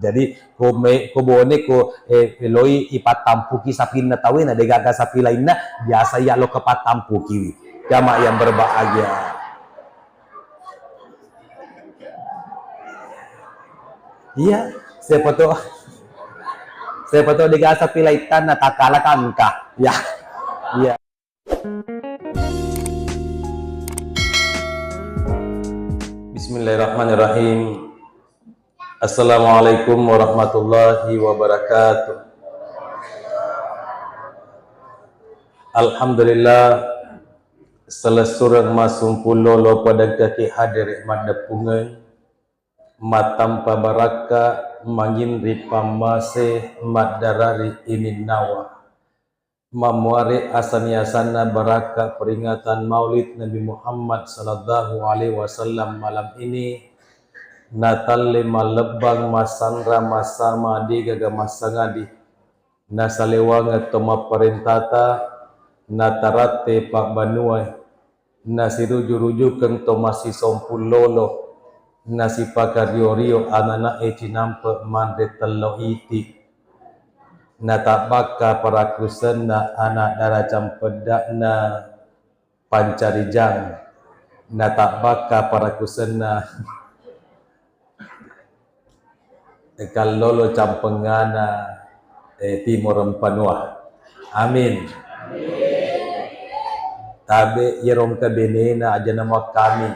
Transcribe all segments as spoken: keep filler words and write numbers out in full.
Jadi ko me, ko Bone ko, eh, loi ipattampuki sapinna tauwe na degaga sapi lainna, biasa iya lo kepattampukiwi. Jamaah yang berbahagia. Iya, siapa tuh? Siapa tuh degaga sapi laitta na takala kangka. Ya. Iya. Bismillahirrahmanirrahim. Assalamualaikum warahmatullahi wabarakatuh. Alhamdulillah, selessureng massumpulolo pada engkaki hadir maddeppungeng, mattampa barakka, manginri pammase, maddarari ininnawa. Mammuare asani-asanna barakka peringatan Maulid Nabi Muhammad sallallahu alaihi wasallam malam ini, natalle mallebbang massanra massama degaga massangadi, nasalewangeng to mapparentata, nataratte pabbanuae, nasiruju-rujukeng to massisompung lolo, nasipakario-rio anana'e cinampe manre tello iti, natabbakka parakusenna ana dara campedda'na Pancarijang, natabbakka parakusenna Kallolo campengngana, eh, Timor Mpanua. Amin. Tabe iyaro engka benena ajana muakkami.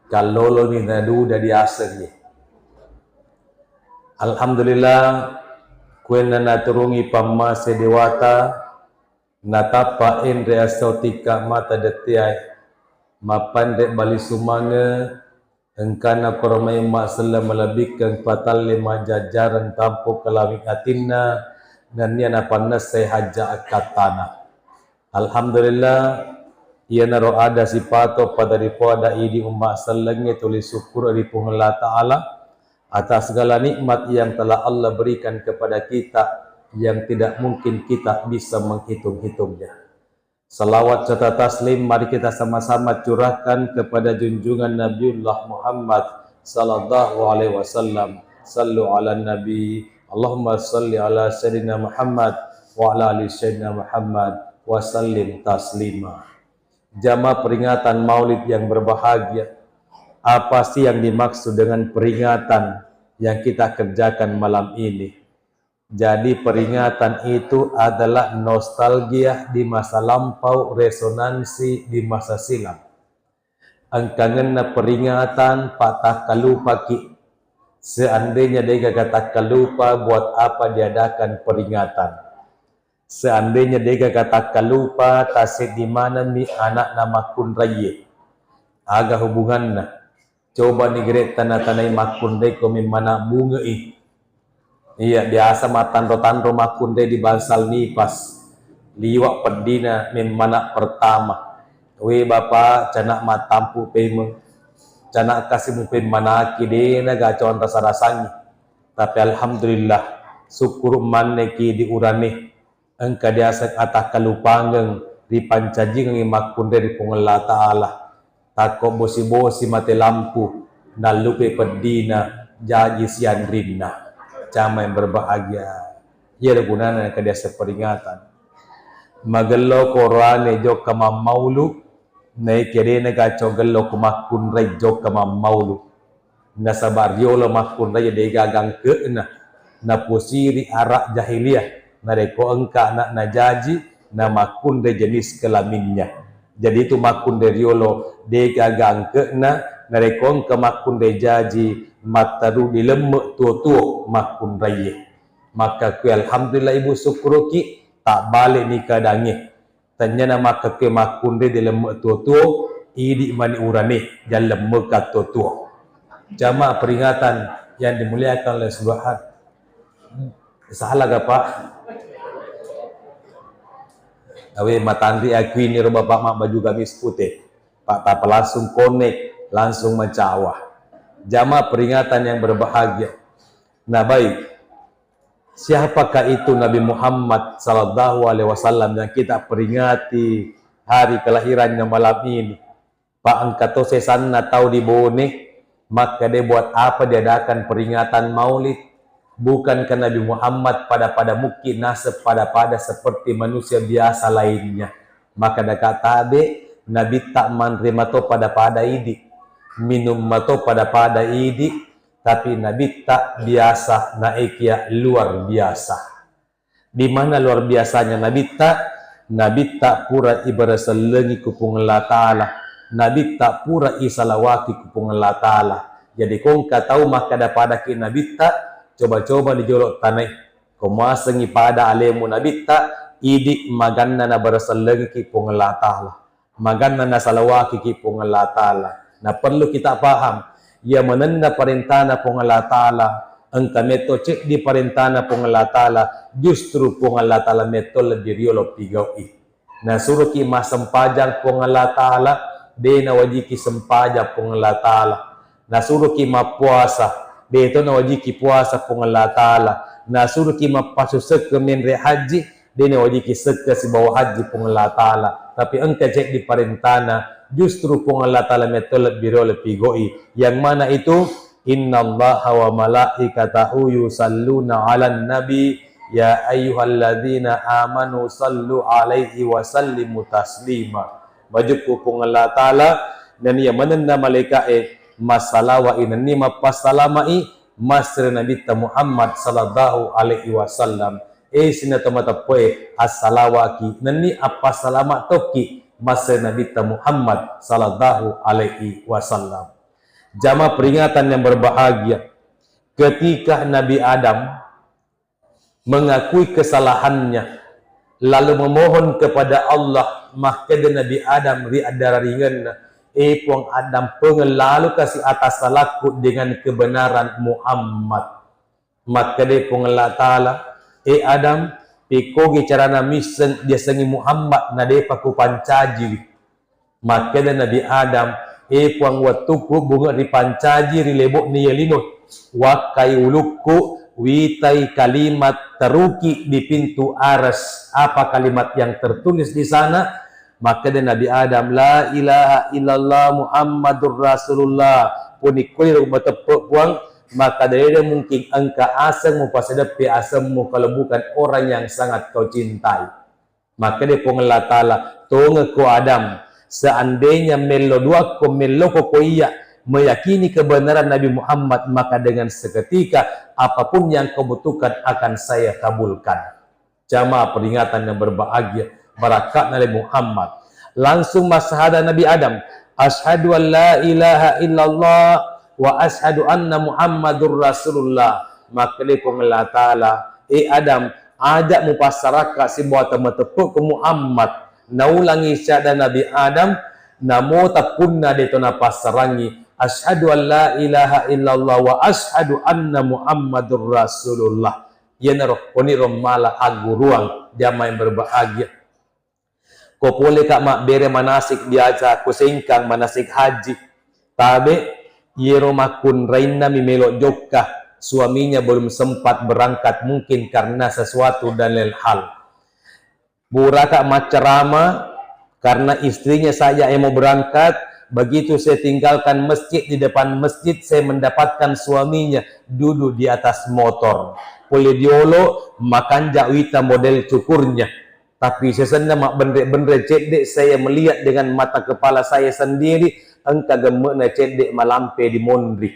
Kallolo ni naduda diasengngi. Alhamdulillah, kuenna naturungi pammase dewata, natappa enre esso tikka mata dettiae, mappanre bali sumange, engkana koromai masselle malebbikkeng patalle majjajjareng tampo kelawing atinna, nennia napannessai hajja akkattana. Alhamdulillah, iyanaro ada sipato pada ripoada idi umma sellengnge tuli syukur ri Puang Allah Ta'ala atas segala nikmat yang telah Allah berikan kepada kita yang tidak mungkin kita bisa menghitung-hitungnya. Salawat serta taslim mari kita sama-sama curahkan kepada junjungan Nabiullah Muhammad sallallahu alaihi wasallam. Sallu ala Nabi. Allahumma salli ala Sayyidina Muhammad wa ala ali Sayyidina Muhammad wa sallim taslima. Jamaah peringatan Maulid yang berbahagia, apa sih yang dimaksud dengan peringatan yang kita kerjakan malam ini? Jadi, peringatan itu adalah nostalgia di masa lampau, resonansi di masa silam. Engkangenna peringatan, pak takkalupaki. Seandainya degaga takkalupa, buat apa diadakan peringatan? Seandainya degaga takkalupa, taseddi manenni anakna makkunraiye. Aga hubunganna? Coba ni gere tana-tanai makkunrai ko memmana bunge i. Iya, biasa mattanro-tanro makkunrai di bangsal nipas. Liwa peddina memmana pertama. We bapa, cana mattampu pemeng. Cana kasi mupemmanaki dena gacoan rasa-rasangi. Tapi alhamdulillah, sukkuru manneki di urane. Engka diaseng atakkalupangeng ripancajingengngi makkunrai ri Puang Allah Ta'ala. Takko bosi-bosi mate lampu, nallupe peddina, jaji sianrinna. Jamaah yang berbahagia. Iyaro gunana engka diaseng peringatan. Magello korane jokka mammaulu, naekia dena gaco gello ko makkunrai jokka mammaulu. Nasaba riolo makkunrai degaga angke'na, naposiri ara jahiliyah, narekko engka ana'na jaji, namakkunrai jenis kelaminnya. Jadi itu makkunrai riolo degaga angke'na, narekko engka makkunrai jaji, matteru dilemme tuo-tuo makkunraiye. Makkakue alhamdulillah ibu sukkuruki, tabbale ni keadaangnge. Tennyana makkekke makkunrai dilemme tuo-tuo, idi mani urane jallemmeka tuo-tuo. Jamaah peringatan yang dimuliakan oleh Subhan. Salah gak, Pak? Awe matanri aku ini ro Bapak mak baju gamis putih. Pak, tapa langsung connect, langsung mencawa. Jamaah peringatan yang berbahagia. Nah, baik. Siapakah itu Nabi Muhammad sallallahu alaihi wasallam yang kita peringati hari kelahirannya malam ini? Pak, engka to sesanna tau di Bone, Makkeda, buat apa diadakan peringatan Maulid? Bukankah Nabi Muhammad pada-pada mukki naseng pada-pada seperti manusia biasa lainnya? Makkeda, tabe, Nabitta manre mato pada-pada idi, minum mato pada-pada idi, tapi Nabitta biasa naekia luar biasa. Di mana luar biasanya Nabitta? Nabitta pura ibarasellengi ku Puang Allah Ta'ala. Nabitta pura isalawaki ku Puang Allah Ta'ala. Jadi, ko engka tau makkeda padaki Nabitta, coba-coba ni jolo tanai. Ko muasengi pada alemu Nabitta, idi maganna nabarasellengiki Puang Allah Ta'ala. Maganna nasalawakiki Puang Allah Ta'ala. Na perlu kita paham, iya manenna parentana Puang Allah Ta'ala, engka metto ceddi parentana Puang Allah Ta'ala, justru Puang Allah Ta'ala metto lebbi riolo pigau'i. Nasuroki massempajang Puang Allah Ta'ala, de nawajiki sempajang Puang Allah Ta'ala. Nasuroki mappuasa, de to nawajiki puasa Puang Allah Ta'ala. Nasuroki mappasusekke menre haji, de nawajiki sekke sibawa haji Puang Allah Ta'ala. Tapi engka ceddi parentana, justru Puang Allah Ta'ala metto lebbi riolo pigau'i. Yang mana itu? Innallaha wa malaikatahu yusalluna 'alan nabi, ya ayyuhalladzina amanu sallu 'alaihi wa sallimu taslima. Majeppu Puang Allah Ta'ala, nennia manenna malaika'e massalawa'i nenni mappassalama'i massere Nabitta Muhammad sallallahu alaihi wasallam. E sininna to mateppe'e, assalawaki nenni appassalama tokki massere Nabitta Muhammad sallallahu alaihi wasallam. Jamaah peringatan yang berbahagia, ketika Nabi Adam mengakui kesalahannya, lalu memohon kepada Allah, makkeda Nabi Adam ri addararingenna, "E Puang, addampengeng lalo kasi atas salakku dengan kebenaran Muhammad." Makkeda Puang Allah Ta'ala, "E Adam, pekkogi carana misseng diasengi Muhammad na depa kupancajiwi?" Makkeda Nabi Adam, "E Puang, wettukku bunge ripancaji ri lebo'na iya lino, wakkai ulukku, witai kalimat teruki di pintu aras. Apa kalimat yang tertulis di sana?" Makkeda Nabi Adam, "La ilaha illallah Muhammadur Rasulullah." Puni kuiro mateppe, Puang, maka de mungkin engka aseng mupasedeppe asemmu kalau bukan orang yang sangat kau cintai. Makkeda Puang Allah Ta'ala, "Tongekko Adam, seandainya mello duakko, melloko ko iya meyakini kebenaran Nabi Muhammad, maka dengan seketika apapun yang kau butuhkan akan saya kabulkan." Jamaah peringatan yang berbahagia, barakatna Nabi Muhammad. Langsung massahada Nabi Adam, "Asyhadu an la ilaha illallah wa asyhadu anna Muhammadur Rasulullah." Makkeda Puang Allah Ta'ala, "E Adam, aja mupassarakka sibawa temeteppe'ku Muhammad." Naulangi syahada Nabi Adam, namo tappunna deto napassarangi, "Asyhadu an la ilaha illallah wa asyhadu anna Muhammadur Rasulullah." Iyanaro koniro mala agguruang, jamaah yang berbahagia. Ko pole ka mabbere manasik biasa, ko sengkang manasik haji. Tabe, iyero makkunrainna mi melo jokka, suaminya belum sempat berangkat, mungkin karena sesuatu dan lain hal. Puraka maccarama karena istrinya saja yang mau berangkat, begitu saya tinggalkan masjid, di depan masjid saya mendapatkan suaminya duduk di atas motor. Pole diolo makanja wita model cukurnya. Tapi sesenna mabbenre-benre cedde, saya melihat dengan mata kepala saya sendiri, engka gemme'na cedde malampe di monri.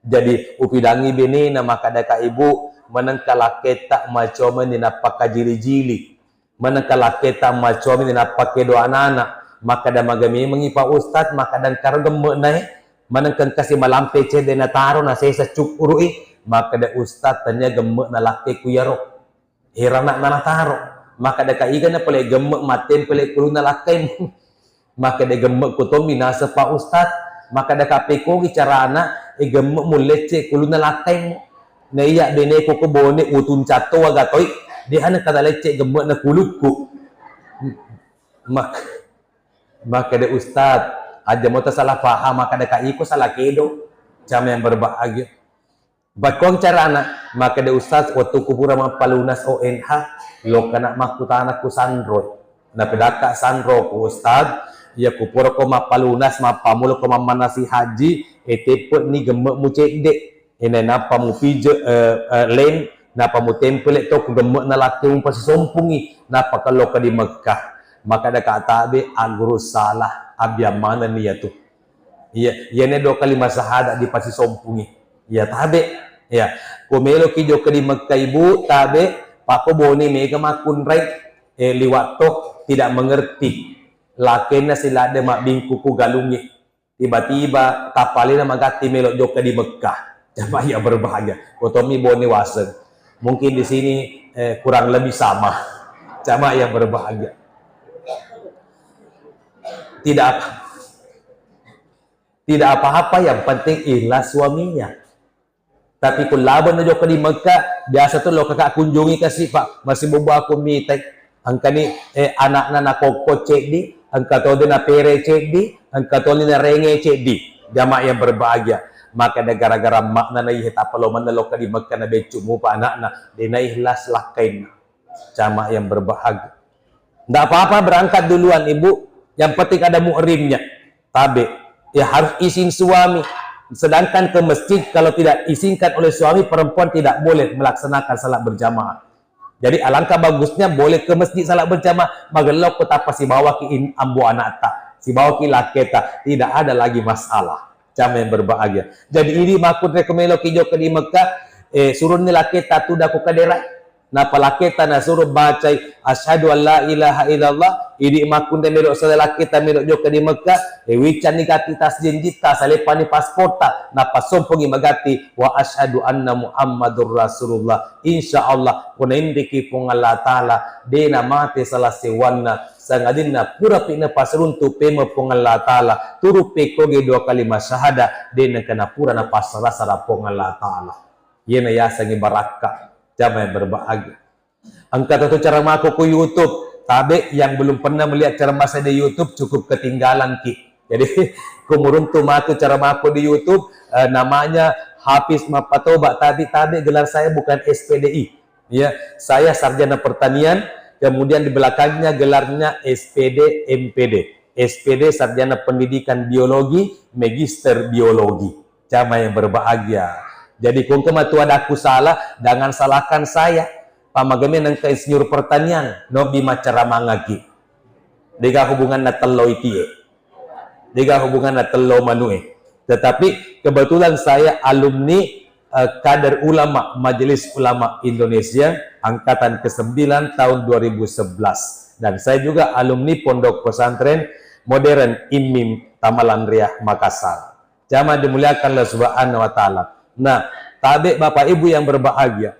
Jadi upidangi benena, makkeda ka, "Ibu, manengka lakketta macoa meni nappakkajili-jili. Manengka lakketta macoa meni nappakedo anana." Makkeda, "Maga memengi Pak Ustadz?" Makkeda, "Engkaro gemme'na e, manengka engkasi malampe cedde nataro nasesa cukkuru'i." Makkeda, "Ustadz, tania gemme'na lakkeku iyaro." Herana'na nataro. Makkeda ka, "Igana pale gemme' mattempele kulunna lakkaimu?" Makkeda, "Gemme'ku tommi naseng Pak Ustadz." Makkeda ka, "Pekkogi carana, e, gemme'mu lecce kulunna lakkaimu?" "Na iya beneku ko bone utuncatto waga toi, de hanengka nalecce gemme'na kulukku." Mak-, makkeda, "Ustadz, aja mo tasalah paham." Makkeda ka, "Iko salah kedo." Jamaah yang berbahagia. Bakkuang carana, makkeda, "Ustaz, wettukku pura mappalunas O N H, lokkana makkutana ku sanro." Napedakka sanro ku, "Ustaz, Iya, ku purako mappalunas, mappammulako mammanasi haji, e, teppe'ni gemme'mu cedde. E, nainappa mupije, e, e, lem, nappa mutempele to ku gemme'na lakke mupasisompungi, nappa kelloka di Mekkah. Makkeda ka tabe, agguru salah, abbiang manenni iyatu. Iya, iyana dua kalima sahada dipasisompungi. Iya, tabe. Iya, ko meloki jokka di Mekkah, Ibu, tabe, pako bone mega makkunrai, e, liwat to, tidak mengerti. Lakenna siladde mabbingkuku galungnge. Tiba-tiba tappalena magatti melo jokka di Mekkah. Jamaah yang berbahagia. Kotomi bone waseng. Mungkin di sini, eh, kurang lebih sama. Jamaah yang berbahagia. Tidak apa. Tidak apa-apa, yang penting ikhlas suaminya. Tapi ku labo na jokka di Mekkah, biasa tu lo kakak kunjungi kasi, Pak, masih bobo aku mitai. Engkani, eh, anakna nakokko ceddi, engka todi napere ceddi, engka toni narenge ceddi. Jamaah yang berbahagia. Maka ada gara-gara makna na ihe tappa lo manna lokka di Mekkah na beccu mupa anakna, de na ikhlas lakkainna. Jamaah yang berbahagia. Nggak apa-apa berangkat duluan, Ibu. Yang penting ada muhrimnya. Tabe. Ya, harus izin suami. Sedangkan ke masjid, kalau tidak izinkan oleh suami, perempuan tidak boleh melaksanakan salat berjamaah. Jadi, alangkah bagusnya boleh ke masjid salat berjamaah. Magello ko tappa sibawaki in-, ambo anakta, sibawaki laketa. Tidak ada lagi masalah. Jamaah yang berbahagia. Jadi, idi makkunrai ko meloki jokka di Mekkah, eh, surunni laketa tudda ko kadera. Nappa laketa nasuro bacai, "Asyhadu an la ilaha illallah." Idi makkunrai melo sada laketa melo jokka di Mekkah, eh, wicanni gatti tasjenjitta, saleppani pasporta, nappa sompongi magatti, "Wa asyhadu anna Muhammadur Rasulullah." Insya Allah, ko nainriki Puang Allah Ta'ala, de namate salah sewanna, sangadinna purapi napasiruntu pemeng Puang Allah Ta'ala, turu pekkoge dua kalima syahada, de nengka napura napassara-sara Puang Allah Ta'ala. Iyana yasengnge barakka, jamaah yang berbahagia. Engka to tu ceramaku ku YouTube, tabe yang belum pernah melihat ceramah saya di YouTube cukup ketinggalan ki. Jadi, kumuruntu matu ceramaku di YouTube, eh, namanya Hafiz Mappatoba, tabe, tabe gelar saya bukan S P D I. Ya, saya sarjana pertanian, kemudian di belakangnya gelarnya S P D M P D. S P D sarjana pendidikan biologi, magister biologi. Jamaah yang berbahagia. Jadi, ko engka matu ada aku salah, jangan salahkan saya. Pamagame nengka insinyur pertanian, nobbi maccaramangaki. Dega hubunganna tello itie. Dega hubunganna tello manue. Tetapi kebetulan saya alumni, eh, kader ulama Majelis Ulama Indonesia angkatan kesembilan tahun dua ribu sebelas. Dan saya juga alumni Pondok Pesantren Modern IMIM Tamalanriah Makassar. Jamaah dimuliakan Allah Subhanahu wa Ta'ala. Nah, tabe Bapak Ibu yang berbahagia,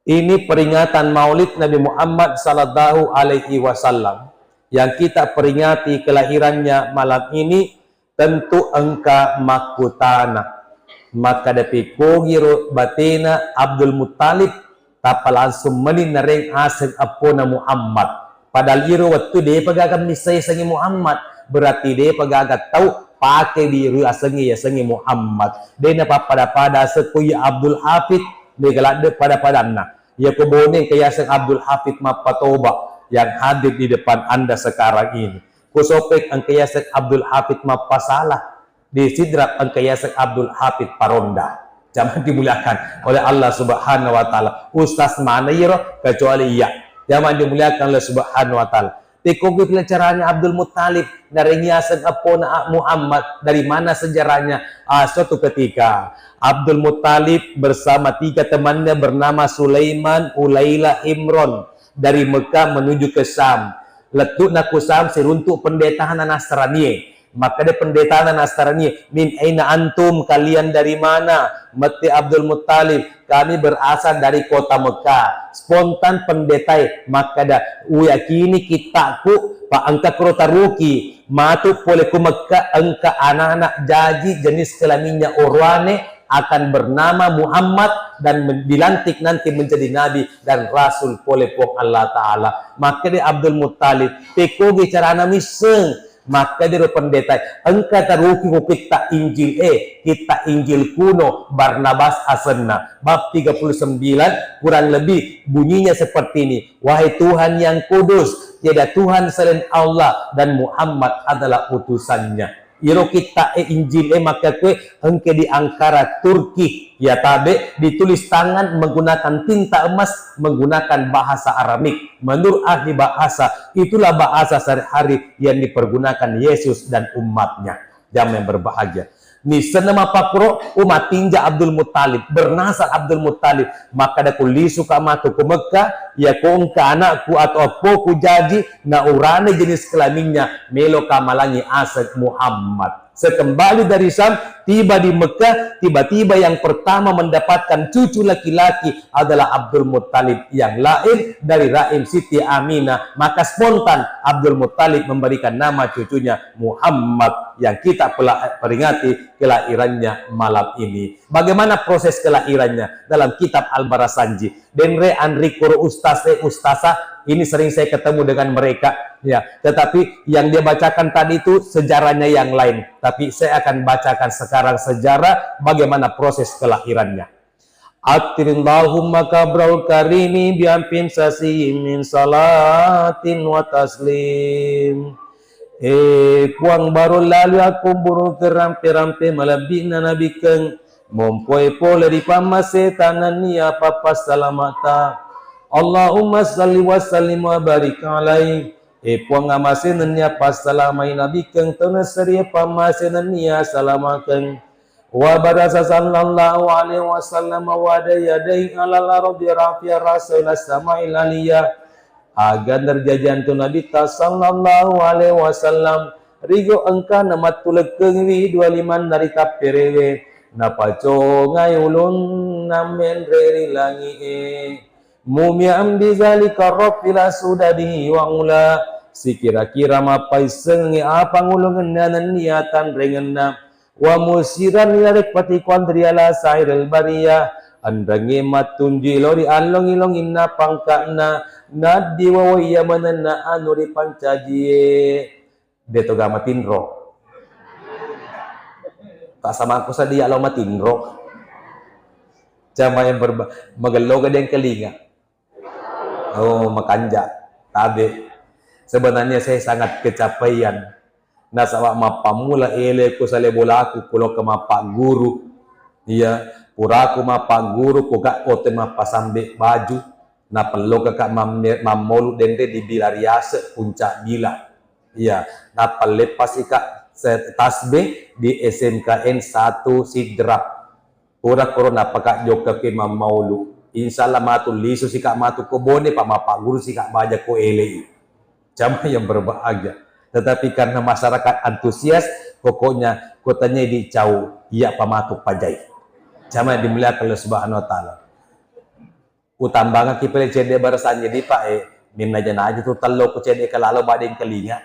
ini peringatan Maulid Nabi Muhammad sallallahu alaihi wasallam yang kita peringati kelahirannya malam ini, tentu engka makkutana. Makkeda pekkogiro batena Abdul Muttalib, tappa langsung meni nareng aseng eppona Muhammad. Padahal iro wettu depa gaga misseng yasengnge Muhammad, berarti depa gaga tau pake biru asengnge yasengnge Muhammad. De napappada-pada aseng ko iya Abdul Hafid, mega ladde pada-padanna. Iya ko bone engka yaseng Abdul Hafid Mappatoba yang hadir di depan Anda sekarang ini. Ko Sopeng engka yaseng Abdul Hafid Mappasala. Di Sidrap engka yaseng Abdul Hafid Paronda. Jamaah dimuliakan oleh Allah Subhanahu wa Ta'ala. Ustaz mana iro kecuali iya. Jamaah dimuliakan oleh Subhanahu wa Ta'ala. Pekkogi pila caranya Abdul Muttalib narengi yaseng eppona Muhammad. Dari mana sejarahnya? Ah, suatu ketika Abdul Muttalib bersama tiga temannya bernama Sulaiman, Ulaila, Imron dari Mekah menuju ke Syam. Lettu'na ku Syam siruntu pendetana Nasrani. Makkeda pendetana Nasrani, "Min aina antum, kalian dari mana?" Mette Abdul Muttalib, "Kami berasal dari kota Mekah." Spontan pendetae makkeda, "Uyakini kittaku, pa engka kuro taruki, matu pole ku Mekah engka anak-anak jaji jenis kelaminnya oroane akan bernama Muhammad dan men-, dilantik nanti menjadi nabi dan rasul pole Puang Allah Ta'ala." Makkeda Abdul Muttalib, "Pekkogi carana misseng?" Makkedaro pendeta, engka taruki ko kitta Injil e, kitta Injil kuno, Barnabas asenna. Bab tiga puluh sembilan, kurang lebih bunyinya seperti ini. Wahai Tuhan yang kudus, tiada Tuhan selain Allah dan Muhammad adalah utusannya. Iro kitta e Injil e makkekue engke di Ankara, Turki, ya tabe, ditulis tangan menggunakan tinta emas, menggunakan bahasa Aramik. Menurut ahli bahasa, itulah bahasa sehari-hari yang dipergunakan Yesus dan umatnya. Jamaah yang berbahagia. Nissenna mappakkuro, umattinja Abdul Muttalib, bernasab Abdul Muttalib. Makkeda, kullisuka matu ku Mekka, yako engka anakku atau eppoku jaji, na urane jenis kelaminnya, meloka malangi aseng Muhammad. Sekembali dari Syam, tiba di Mekah, tiba-tiba yang pertama mendapatkan cucu laki-laki adalah Abdul Muttalib yang lahir dari rahim Siti Aminah. Maka spontan Abdul Muttalib memberikan nama cucunya Muhammad yang kita pela-, peringati kelahirannya malam ini. Bagaimana proses kelahirannya? Dalam kitab Al-Barasanji, denre anrikuro ustaz e, ustazah, ini sering saya ketemu dengan mereka, ya. Tetapi yang dia bacakan tadi itu sejarahnya yang lain. Tapi saya akan bacakan sekarang sejarah bagaimana proses kelahirannya. Attirillahumma kabrahul karimi biampin sasiyin min salatin wa taslim. Eh, Puang, baro lalu aku buru kerampe-rampe malebbi'na Nabikkeng, mompoi pole ri pammaseta nennia pappassalama'ta. Allahumma salli wa sallim wa barik alaih. Eh, Puang, amase nennia passalamai Nabikkeng, tona serie pammase nennia salamakeng. Wa barasa sallallahu alaihi wasallam wa yadai alal ardi rafi'a ra'sahu ila sama'il aliyah. Aga nerjajiantu Nabitta sallallahu alaihi wasallam, rigo engkana mattulekkengiwi dua limanna ri tapperewe, napacongai ulunna menre ri langi'e. Mumi'an bizalika rafi'la sudadihi wa ula, sikira-kira mappaissengngi apangulungenna nennia tanrengenna. Wa musiran ila rikpatiku andriala sairil bariyah, enrengnge mattunjui lao ri allong-ilonginna pangka'na, naddiwawai iya manenna anu ripancajie. De toga matinro. Tak sama aku sadia lao matinro. Jamaah yang berba-, magello gede kelinga. Oh, makanja, tabe. Sebenarnya saya sangat kecapaian. Nasaba mappammula ele ku sale bolaku, ku lokka mappagguru. Iya, puraku mappagguru, ku ka ote mappasambe baju. Napello ka mamme-, mammolu denre di Bila Riase, Puncak Bila. Iya, napalleppasi ka se-, tasbih di S M K N satu Sidrap. Pura koro napaka jokka ke mammaulu. Insya Allah matu lisu sika matu ko Bone, pa mappagguru sika baja ko elei. Jamaah yang berbahagia. Tetapi karena masyarakat antusias, pokoknya kotanya di cau, iya pa matu pajai. Jamaah yang dimuliakan Allah Subhanahu wa Ta'ala. Utambangaki pale cedde barasanji di Pak e, minna jana aja tu tello ku cedde kalalo badeng kelinga.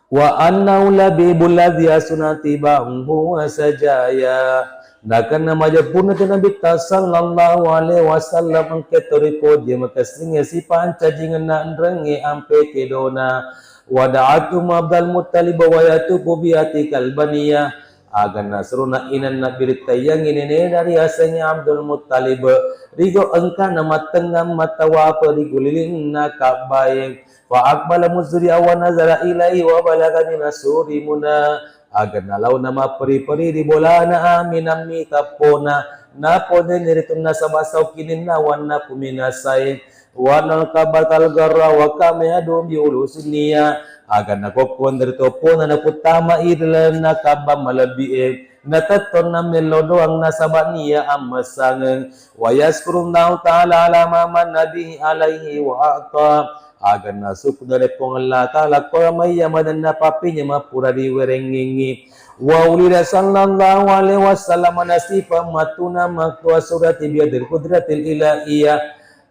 Wa annahu labibul ladzi asuna tibahu wa sajaya. Nakenna majeppunna tu Nabitta sallallahu alaihi wasallam engke to ripoji makessingnge sipancajingenna enrengnge ampe kedona. Wa da'atu Abdul Muttalib wa yatufu bi atikal baniyah. Aga nasuruna inanna birittayangngi nenena riasengnge Abdul Muttalib, rigo engkana mattengngang mattawafa ri gulilinna Ka'bae. Fa aqbala musri'an wa nazara ilaihi wa balagha min asuri muna. Aga nalaona mapperi-peri ri bolana Aminah mi tappona, naponeni ritu nasaba saukininna wanna puminasae. Wa nal Ka'batal gharra wa kama yadu bi ulusin niyah. Aga nakokko ri toppona nakuttama i ri lalenna Ka'bah malebbi'e. Natettonna mello doang nasaba nia ammessangeng. Wa yazkurullahu ta'ala ala ma manna bihi alaihi wa a'ta. Aga nasukkuruna ri Puang Allah Ta'ala ko maiya madenna pappinya mappura riwerengngengngi. Wa ulida sallallahu alaihi wasallam nasifa matuna maktua surati biadil qudratil ilahiyah.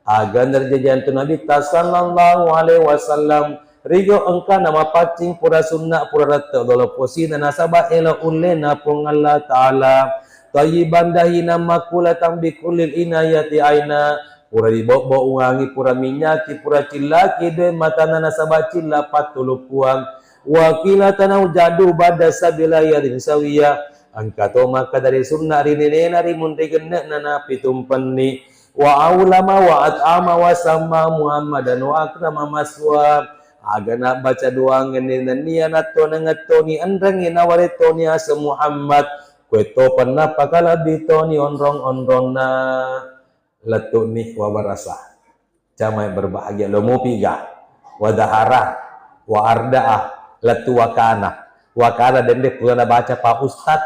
Aga nerjajiantu Nabitta sallallahu alaihi wasallam, rigo engkana mapaccing pura sunna pura rette dolo posina nasaba elo ullena Puang Allah Ta'ala. Tayyiban dahina makulatang bikullil inayati aina. Pura dibobbo uangi, pura minyaki, pura cillaki doi matana nasaba cilla pattuluppuang. Wakila tanau jadu bada sabila yadin sawiya. Engka to makkeda ri sunna ri nenena ri munri genne'na napitumpenni. Wa aulama wa at'ama wa samma Muhammadan wa akrama maswa. Aga nabbaca doangenni nennia nattonengettoni enrengngi nawarettoni aseng Muhammad. Kuetto penna pakalebbi toni onrong-onronna. Lettu'ni wa barasa. Jamaah yang berbahagia, lo mupi ga? Wa dahara, wa arda'a, lettu wakana. Wakana dende pura nabaca Pak Ustad.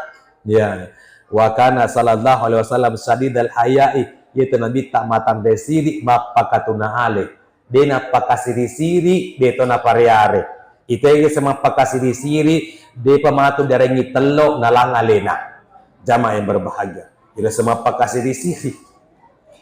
Ya. Wakana sallallahu alaihi wasallam sadidal hayai. Itu Nabi tak matan besiri, mappakatuna ale. De nappakasiri-siri, de to napareare. Ituega semappakasiri-siri, depa matu diarengngi tello nalang alena. Jamaah yang berbahagia. Ila semappakasiri-siri.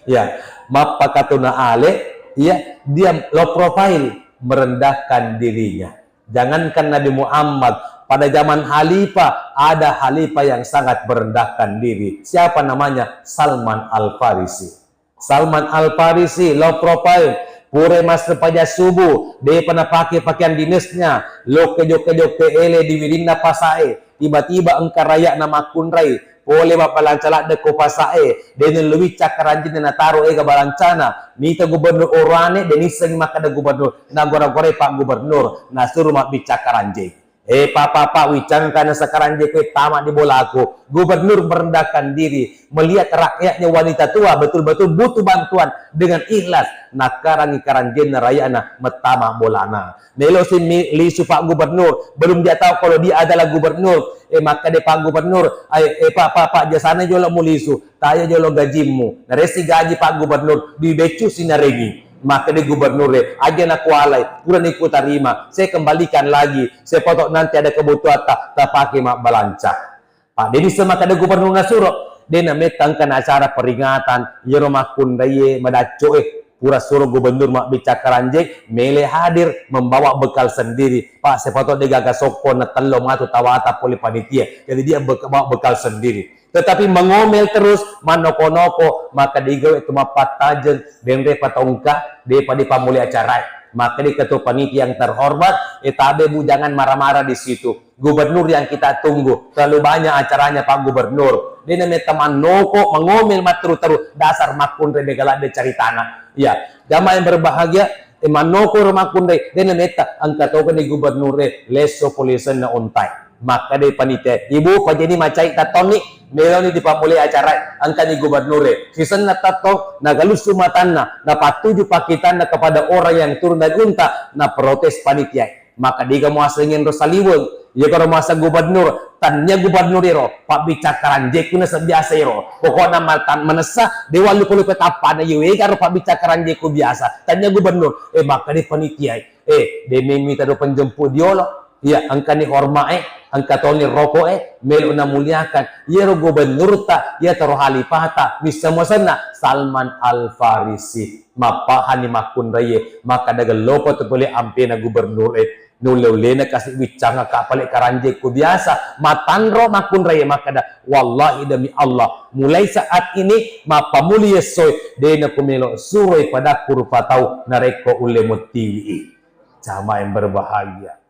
Ya, mappakatuna ale, ya, dia low profile, merendahkan dirinya. Jangankan Nabi Muhammad, pada zaman khalifah, ada khalifah yang sangat merendahkan diri. Siapa namanya? Salman Al-Farisi. Salman Al-Farisi, low profile, pura massempajang subuh, depa napake pakeang dinesnya, lokke jokke-jokke ele di wirinna pasae, tiba-tiba engka raya'na makkunrai, pole mabbalanca ladde ko pasae, de nellui cakkaranjinna nataro ega balancana, mita gubernur oroane, de nissengi makkeda gubernur, nagora-gorai pak gubernur, nasuro mabbicara karanjing. Eh, Pak, Pak, Pak, wicang kana sekarang je kowe tama di bolaku. Gubernur merendahkan diri, melihat rakyatnya wanita tua betul-betul butuh bantuan dengan ikhlas. Nakarangi karanjenna rayana mettama bolana. Melo si mi-, lisu Pak Gubernur, belum dia tahu kalau dia adalah gubernur. Eh, maka deh Pak Gubernur, eh, eh, Pak, Pak, Pak, jasana jolo mu lisu. Tayo jolo gajimmu. Naresi gaji Pak Gubernur, dui beccu sinarengi. Maka di gubernur e, aja nakualai, purani kutarima, saya kembalikan lagi, saya potong nanti ada kebutuhan tak, tak pakai mak balanca. Pak Denny semaka ada gubernur nasuro, de nametang kena acara peringatan, yero makkundaie, madacco e, pura suruh gubernur mak bicara ranjek, mele hadir, membawa bekal sendiri. Pak, saya potong de gaga sokko, na tello matu tawata poli panitia. Jadi dia bek-, bawa bekal sendiri. Tetapi mengomel terus, manoko-noko, maka digawe tu mappattajeng, denre patongka, depa dipammulai acara. Maka di ketua panitia yang terhormat, eh, tabe bu, jangan marah-marah di situ. Gubernur yang kita tunggu, terlalu banyak acaranya Pak Gubernur. Dia namanya teman noko, mengomel matteru-teru, dasar makkunre de galak de caritana. Ya, jamaah yang berbahagia, eh, manoko ro makkunre, dia namanya engka toga di gubernur, eh, lesso polisen na ontai. Makkeda panitia, "Ibu, pajani macai tattonni, meloni dipammulai acara, engkani gubernur e." Sisenna tattong, nagalussu matanna, napattuju pakkitanna kepada orang yang turun dari unta, naprotes panitia. Maka diga muaseng enro saliweng, iya karo muaseng gubernur, tania gubernur ero, pabbicara karanjekku naseng biasa ero. Pokokna matan manessa, dewa lupa-lupa tappana, iya wega ro pabbicara karanjekku biasa, tania gubernur, eh, maka di panitia. Eh, de memmi tado penjemput diolo. Iya, engkani horma'e, engka toni roko'e, melo namuliakan. Iyaro gubernurta, iya taro halifahta, missa muasenna Salman Al-Farisi. Mappahani makkunraie, makkada gellopa tu pole ampena gubernur e. Nulle-ullena kasi wiccanga ka pale karanjekku biasa. Matanro makkunraie makkada, "Wallahi demi Allah, mulai saat ini mappammuli essoe, de nakumelo suroi padakku rupa tau narekko ulle muttiwi." Jamaah yang berbahagia.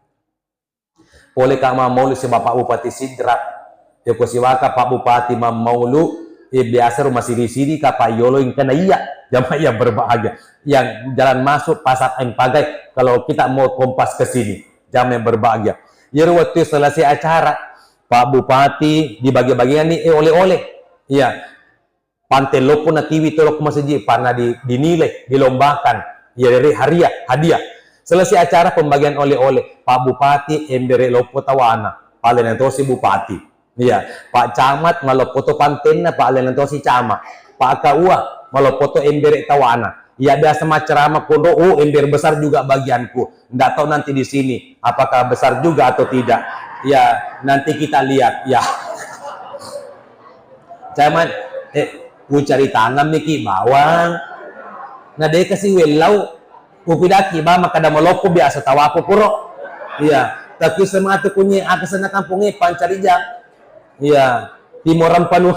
Pole ka mammaulu si Bapak Bupati Sidrap. Yako siwaka Pak Bupati mammaulu, eh, biasa ro masiri-siri ka Pak Yolo engkana iya. Jamaah yang berbahagia. Yang jalan masuk Pasar Empagai, kalau kita mau kompas ke sini. Jamaah yang berbahagia. Iyaro wettu selesai acara, Pak Bupati dibagi-bagianni, eh, oleh-oleh. Iya. Pante loppo nakiwi tolokku masiji, parna di-, dinilai, dilombakan, iya, dari hariah, hadiah. Selesai acara pembagian oleh-oleh, Pak Bupati embere loppo tawana, palenna tosi Bupati. Iya, Pak Camat maloppo to pantenna, palenna tosi Camat. Pak Kaua maloppo to embere tawana. Iya, biasa macceramah konro, oh, ember besar juga bagianku. Ndak tahu nanti di sini apakah besar juga atau tidak. Ya, nanti kita lihat. Ya. Camat, eh, ucari tangan miki bawang. Na de kasi wellau, upidaki ba makkada maloppo biasa tawaku kuro. Iya, tapi sematu kunyi akasana kampungi pancarijang. Iya, timoran panu.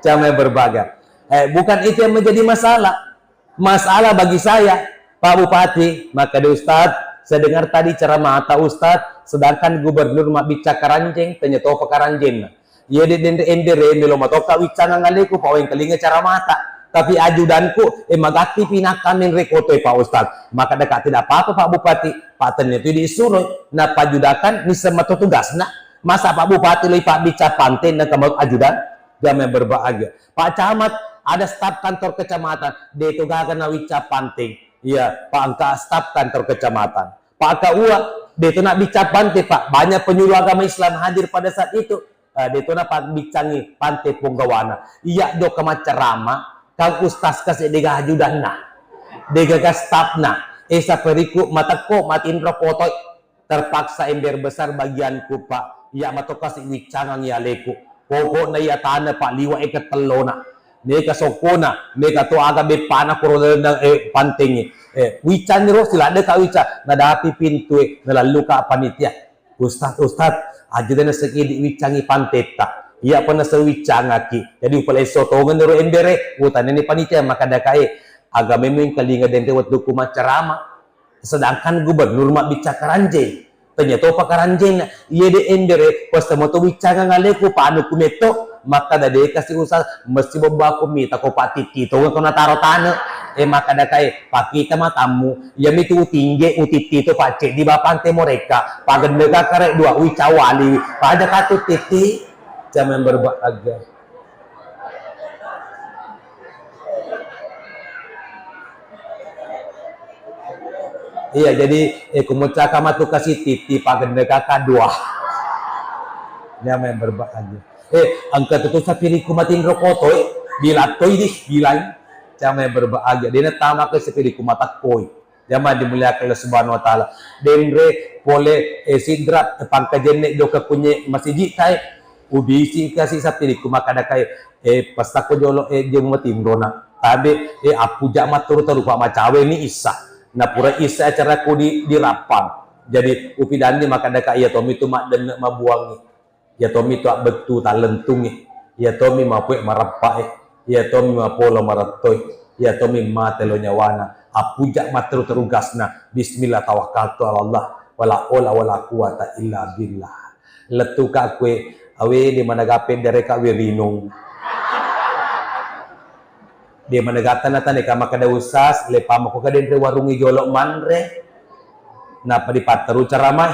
Camat berbagai. Eh, bukan itu yang menjadi masalah. Masalah bagi saya, Pak Bupati, makkeda Ustaz, saya dengar tadi ceramata Ustaz, sedangkan gubernur mabbicara karanjeng, tanya topa karanjengna. Iya de' denre embere melo matokka wiccangang aleku, Pak, wengkalinga ceramata. Tapi ajudanku, eh, magatti pinakka menre koto, eh, Pak Ustaz. Makkeda ka tidak apa-apa, Pak Bupati, Pak, tania tu disuroi. Nah, pajudakan, nisseng mato tugasna. Masa Pak Bupati loi pabbicara pante, na kamu ajudan? Jamaah yang berbahagia. Pak Camat, ada staf kantor kecamatan. De' tu gaga nawicca pante. Iya, Pak, engka staf kantor kecamatan. Pak K U A, de' tu nabbicara pante, Pak. Banyak penyuluh agama Islam hadir pada saat itu. Eh, de' tu napabbiccangi pante ponggawana. Iya, jokka maccarama, kang ustaz kasi de' gaga ajudanna. De' gaga stafna. Eh, saperiku matekko, matinro kotoi. Terpaksa ember besar bagianku, Pak. Iya mato kasi wiccangang iya aleku. Pokokna iya tana, Pak, liwa eka tellona. Meka sokkona, meka to aga beppana koro lalenna, eh, pantengnge. Eh, wiccanni ro, siladde ka wicca, nadapi pintue, nalallu ka panitia. Ustaz, Ustaz, aja dena sekidi wiccangi pantetta. Iya pernah sewiccangaki. Jadi upalesso tongeng ro embere, utaneni panitia, makkeda ka, eh, aga memeng kalinga denre wettukku maccarama. Sedangkan gubernur mabbicara karanjeng. Tanya topa karanjengna, iya de' embere, pesta moto wiccangang aleku, panuku metto, makkeda de' kasi usa, mesti bebbaku mita ko patitti tongeng ko nataro tane. Eh, makkeda ka, eh, pakita matammu, iya mitu utingge, utitti to pacce di bapante morekka, pagenne ka kare dua, wicca wali, pada katu titti, jamaah yang berbahagia. Iya, jadi, eh, kumocaka matu kasi titti pagenne kaka dua. Jamaah yang berbahagia. Eh, engka tutu sapiriku matinro koto, eh, bilang toi di, bilang. Jamaah yang berbahagia. Dena tama ke sapiriku matakoi. Jamaah dimuliakan Allah Subhanahu wa Ta'ala. Denre pole, eh, sidra, eh, pangkajenne jokka kunye masiji tae. Ubisi kasi sapiriku makkeda kae, eh, pesta ko jolo, eh, jemu matinro na. Tabe, eh, appuja matteru-teru pa macawe ni issa. Na pura issa acaraku di, di Rappang. Jadi, upidanni makkeda ka iya tommi tu maddenne mabuangi. Iya tommi tu abbettu tallentungnge. Iya tommi mapue mareppae. Iya tommi mapolo marettoi. Iya tommi mate lo nyawana. Appuja matteru-teru gasna. Bismillah tawakkaltu ala Allah. Wala haula wala quwata illa billah. Lettu ka kue, awe de managape dere ka wirinung. De managatta na tane ka makkeda usas, le pamako ka denre warungi jolo manre. Napa dipatteru caramai.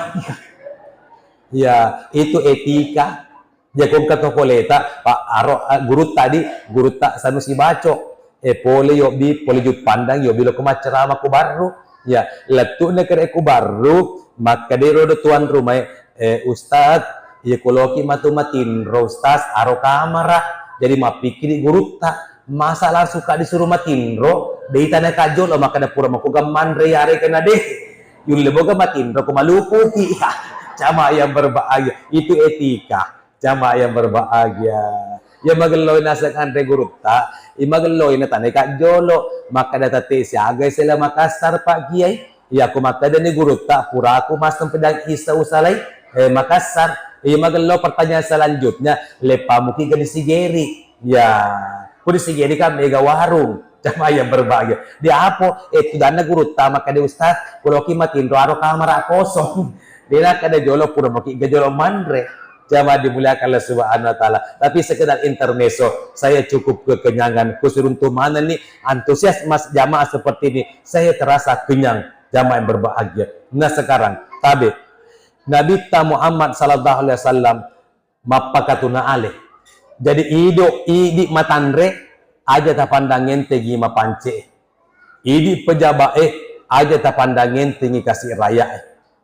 Ya, itu etika. Jakongka to poleta, Pak, aro, eh, gurutta di, gurutta Sanusi Baco. Eh, pole yobbi, pole Juppandang, yobbi lo ko maccarama ku Barru. Ya, lettu'na kere ku Barru, makkeda ro do tuan rumah, eh, Ustaz, iya ko loki matu matinro, Ustaz, aro kamara. Jadi mappikkiri gurutta, masa langsung ka disuruh matinro, de itana ka jolo, makkeda pura mako gammanre yare kena de. Yulle boga matinro ko malupuki. Jamaah yang berbahagia, itu etika. Jamaah yang berbahagia. Iya magelloi naseng anre gurutta, iya magelloi na tane ka jolo. Makkeda tette siaga sela Makassar, Pak Kiai. Iya ko makkeda ni gurutta, puraku massempajang isa usalai, eh, Makassar. Iya magello pertanyaan selanjutnya, leppamuki ga di Sigeri? Ya, ko di Sigeri kan mega warung. Jamaah yang berbahagia. Di apo? Eh, tudanna gurutta makkeda Ustaz, ko loki matinro aro kamara kosong. De nakkeda jolo pura maki ga jolo manre. Jamaah dimuliakan Allah Subhanahu wa Ta'ala. Tapi sekedar intermezzo, saya cukup kekenyangan. Khusus untuk mana nih antusias mas jamaah seperti ini, saya terasa kenyang. Jamaah yang berbahagia. Nah sekarang, tabe. Nabitta Muhammad sallallahu alaihi wasallam mappakatuna ale. Jadi ido, idi matanre, aja tapandang entengi mapance. Idi pejabat e, aja tapandang entengi kasi raya e.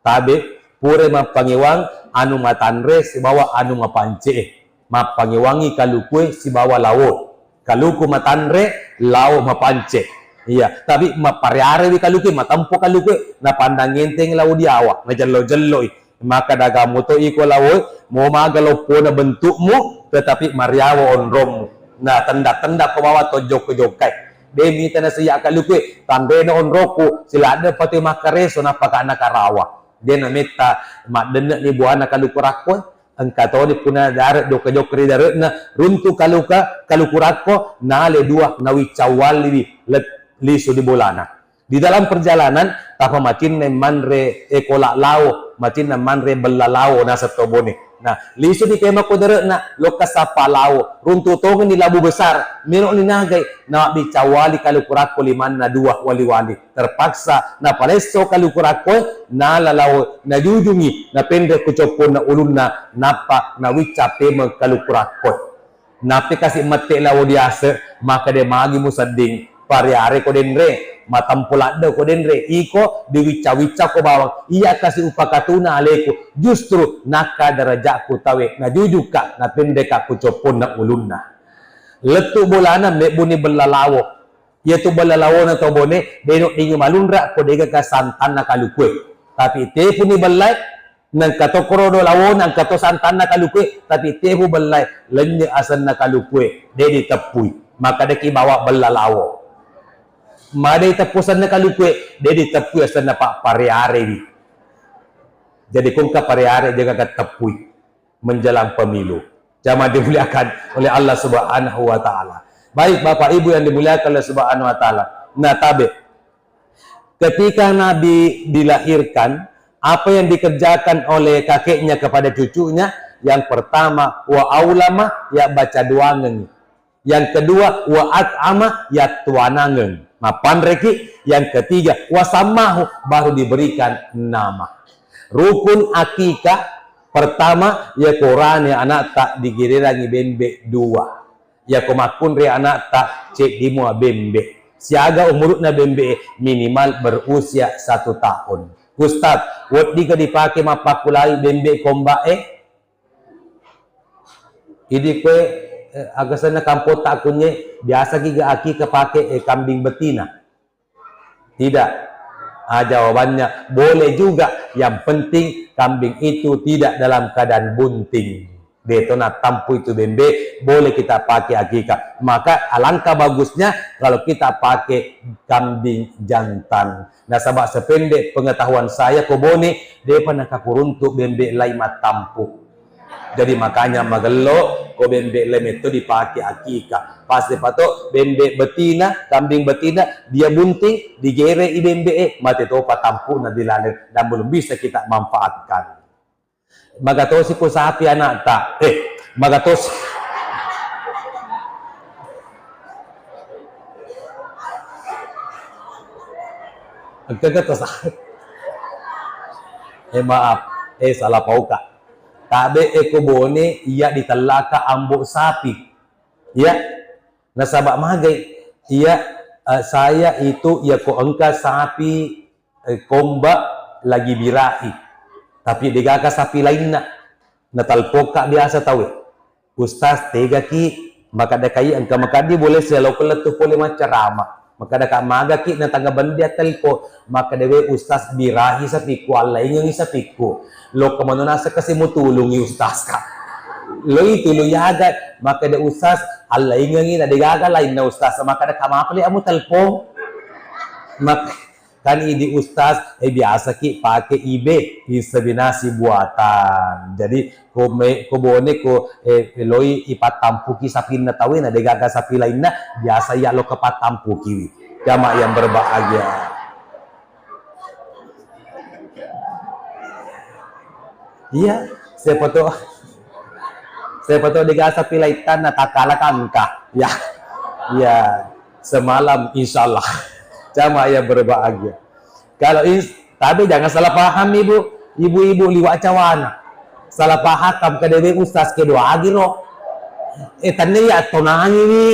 Tabe, pura mappangewang anu matanre sibawa anu mapance e. Mappangewangi kalukue sibawa lawo. Kaluku matanre, lao mapance. Iya, tapi mapparearewi kaluku, matempo kaluku, napandang enteng lao diawa, najello-jelloi. Maka dagamu to iko lao, mo maga loppona bentukmu, tetapi mariawa onrommu. Nah, tenda-tenda ko bawa to jokka-jokkai. De mita nasiya kaluku, tanrena onroku, siladde pati makkareso napakana karawa. De nametta maddenne ni buana kaluku rakko. Engka toni punna dare jokka-jokka ri dare'na, runtu kaluka, kaluku rakko, nale dua, nawiccawwalliwi, let-, lisu di bolana. Di dalam perjalanan, tapa macinna manre, eh, kola lao, macinna manre bella lao, naseng to Bone. Nah, lisu di pema ko dere'na, lokka sapa lao, runtu tongenni labu besar, melo ni nagai, na mabbica wali kaluku rakko limanna dua wali-wali. Terpaksa napalesso kaluku rakko, nala lao, najujungi, napenre ku copponna ulunna, nappa nawicca pemeng kaluku rakko. Nappi kasi mette lao diase, makkeda magi musedding, pariare ko denre, matempo ladde ko denre, iko diwicca-wicca ko bawang, iya kasi upakatuna aleku, justru nakka derajakku tawe, najujukka, napenreka ku copponna ulunna. Lettu bolana mebbuni bella lao. Iyatu bella laona to Bone, deno dingi malunra ko degaka santanna kalukue. Tapi tepuni bellae, nengka to korodo laona, engka to santanna kalukue, tapi tepu bellae, lennye asenna kalukue, de diteppui. Makkedaki bawa bella lao. Made teppu asenna kalukue, de diteppui asenna pa-, parearewi. Jadi kongka pareare jaga teppui menjelang pemilu. Jamaah dimuliakan oleh Allah Subhanahu wa Ta'ala. Baik, Bapak Ibu yang dimuliakan oleh Subhanahu wa Ta'ala. Nah, tabe. Ketika Nabi dilahirkan, apa yang dikerjakan oleh kakeknya kepada cucunya? Yang pertama, wa aulama, ya baca doangengi. Yang kedua, wa at'ama, ya tuanangeng. Mapanreki. Yang ketiga, wa sammahu, baru diberikan nama. Rukun akikah pertama, ya korane anakta digererangi bembe dua. Ya ko makkunre anakta ceddi mua bembe. Siaga umurukna bembe minimal berusia satu tahun. Ustaz, weddika dipake mappakkulai bembe komba e? Idi kue, eh, agasenna kampotta kunye, biasa ki ga akika pake, eh, kambing betina? Tidak. Ah, jawabannya boleh juga, yang penting kambing itu tidak dalam keadaan bunting. Deto natampu itu bembe, boleh kita pakai akika. Maka alangkah bagusnya kalau kita pakai kambing jantan. Nasaba sependek pengetahuan saya, ko Bone, depa nakakuruntu bembe lai mattampu. Jadi makanya magello ko bembe lai metto dipake akika. Pasti pato bembe betina, kambing betina, dia bunting, digere i bembe e, mate topa tampuna di laleng dan belum bisa kita manfaatkan. Magatosi ko sapi anakta, eh, magatosi. Engka to sa-, eh, maaf, eh, salah pauka. Tabe e ko Bone, iya ditellaka ambo sapi. Iya, nasaba magai, iya, eh, saya itu, iya ko engka sapi, eh, komba lagi birahi, tapi degaga sapi lainna. Natalpokka biasa tauwe, "Ustaz, tegaki, makadakai engka makaddi boleh silaoko lettu pole maccarama." Makadaka, "Magaki na tanga bendia telpo." Makadawe, "Ustaz, birahi sapikku, allaingengi sapikku." Lokka mano naseng kasi mutulungi Ustaz ka. Loi tulu yaga, makada, "Ustaz, allaingengi na degaga lainna Ustaz." Makadaka, "Mapale amu telpong." Mak-, kan idi Ustaz, eh, biasa ki pake ibe, inseminasi buatan. Jadi, ko me-, ko Bone, ko, eh, loi ipattampuki sapinna tauwe, na degaga sapi lainna, biasa iya lokka pattampukiwi. Jamaah yang berbahagia. Iya, siapa tahu, siapa tahu degasa pilaitanna takala kangka. Ya, ya, semalam insya Allah. Jamaah yang berbahagia. Kalau ins-, tapi jangan salah paham ibu, ibu-ibu liwa cawana. Salah paham kam kedewe ustaz kedua agiro. Eh, tanda ya tonangi wi.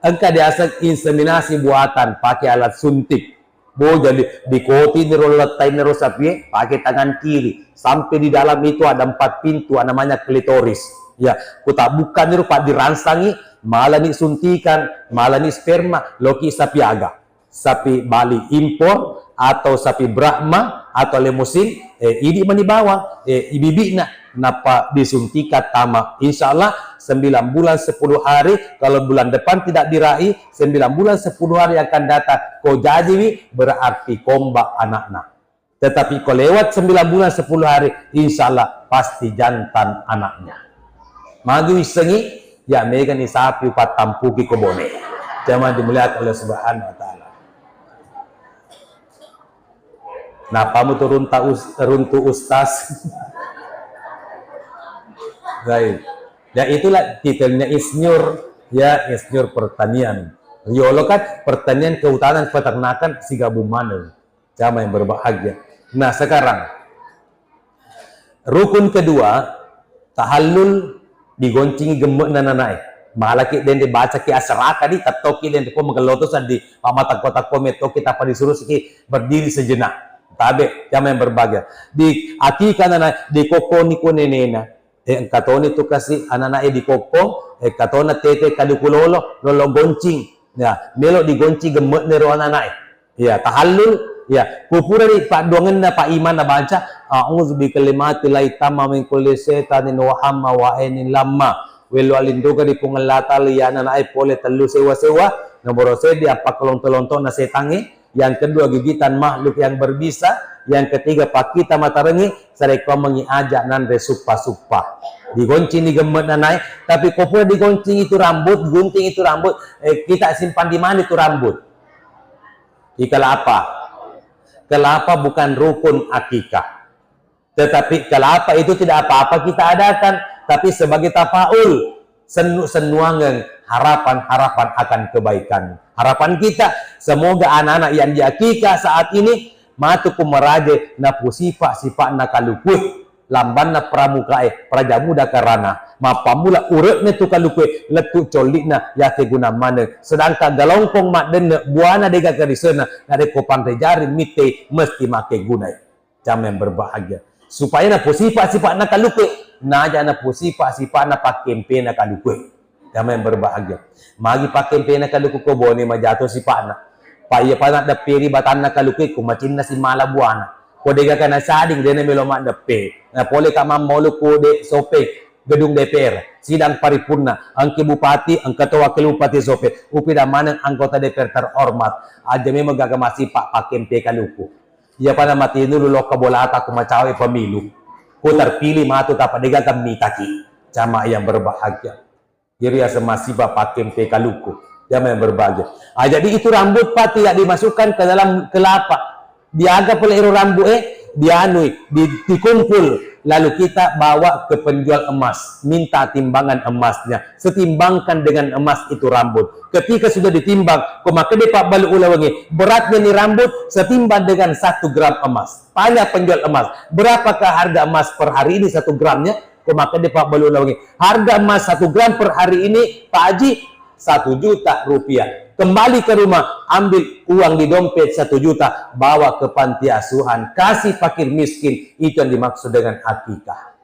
Engka diaseng inseminasi buatan pakai alat suntik. Bo, jadi dikoti niro lettai niro sapie, pakai tangan kiri. Sampai di dalam itu ada empat pintu, namanya klitoris. Ya, kutabukkan niro, Pak, diransangi, malani suntikan, malani sperma, loki sapi aga. Sapi Bali impor, atau sapi Brahma, atau lemusin, eh, idi mani bawang, eh, ibibikna, napa disuntikan tama. Insya Allah, sembilan bulan sepuluh hari, kalau bulan depan tidak diraih, sembilan bulan sepuluh hari yang akan datang, ko jajiwi, berarti komba anakna. Tetapi ko lewat sembilan bulan sepuluh hari, insya Allah pasti jantan anaknya. Magi wissengi, ya megani sapi upattampuki ko Bone. Jamaah dimuliakan oleh Subhanahu wa Ta'ala. Napamu tu runta us-, runtu ustaz? Baik. Ya, itulah titelnya insinyur, ya, insinyur pertanian. Riolo kan pertanian, kehutanan, peternakan, sigabung maneng. Jamaah yang berbahagia. Nah, sekarang rukun kedua, tahallul, digoncingi gemme'na nanae. Malaki dende bacaki asraka di, tettoki dende ko magelloto seddi, pamatakko-takko mettoki, tappa disurusiki berdiri sejenak. Tabe, jamaah yang berbahagia. Di akika nanae, dikokkoni ko nenena. Eh, engka toni tu kasi ananae dikokko, eh, engka tona tete kaluku lolo, lolo goncing. Ya, melo digoncing gemme'na ro ananae. Ya, tahallul, ya, kupurani paddoangenna Pak Imam nabaca, "A'udzu bi kalimatillahi tamma min kulli syaitanin wa hamma wa ainin lamma." Wello allinduga di Puang Allah Ta'ala ya ananae pole tellu sewa-sewa, nomoro seddi appakkalonto-lontona setangnge, yang kedua gigitan makhluk yang berbisa, yang ketiga pakkita matarengnge, sarekkoammengngi aja nanre suppa-suppa. Digoncing di gemme'na nanae, tapi ko pura digoncing itu rambut, gunting itu rambut, eh, kita simpan di mana itu rambut? Di kelapa. Kelapa bukan rukun akikah. Tetapi kelapa itu tidak apa-apa kita adakan, tapi sebagai tafaul, sennu-sennuangeng, harapan-harapan akan kebaikan. Harapan kita, semoga anak-anak yang diakikah saat ini matu ku maraje napusipa-sipa'na kalukue, lambanna pramukae, praja muda karana, mappammula ure'ne tu kalukue, lettu colli'na yakeguna maneng, sedangkan galongkong maddenne buana dega kerisena, narekko panre jari mittei mesti makkegunai. Jamaah yang berbahagia. Supaya napusipa-sipa'na kalukue, naja napusipa-sipa'na pakkempena kalukue. Jamaah yang berbahagia. Magi pakkempena kaluku ko bone majato sipa'na. Pa iya pa naddepperi batanna kaluku ko macinna simala buana. Ko dega kana sading dena melo maddeppe. Na pole ka mammolu ko de sope gedung D P R, sidang paripurna, engke bupati, engka to wakil bupati sope, upida maneng anggota D P R terhormat. Aja memang gaga masipa pakkempe kaluku. Iya pada mati dulu lokka bolata ko macawe pemilu. Ko terpilih matu tapa dega mitaki. Jamaah yang berbahagia. Iri asa masiba pakkempe kaluku. Jamaah yang berbahagia. Ah, jadi itu rambut, Pak, tidak dimasukkan ke dalam kelapa. Diaga pole ero rambut, eh, dianui, di-, dikumpul. Lalu kita bawa ke penjual emas, minta timbangan emasnya. Setimbangkan dengan emas itu rambut. Ketika sudah ditimbang, ko makkeda pabbalu ulawengnge, beratnya ni rambut setimbang dengan satu gram emas. Tanya penjual emas, berapakah harga emas per hari ini satu gramnya? Ko makkeda pabbalu ulawengnge, harga emas satu gram per hari ini, Pak Haji, satu juta rupiah. Kembali ke rumah, ambil uang di dompet satu juta, bawa ke panti asuhan, kasih fakir miskin. Itu yang dimaksud dengan akikah.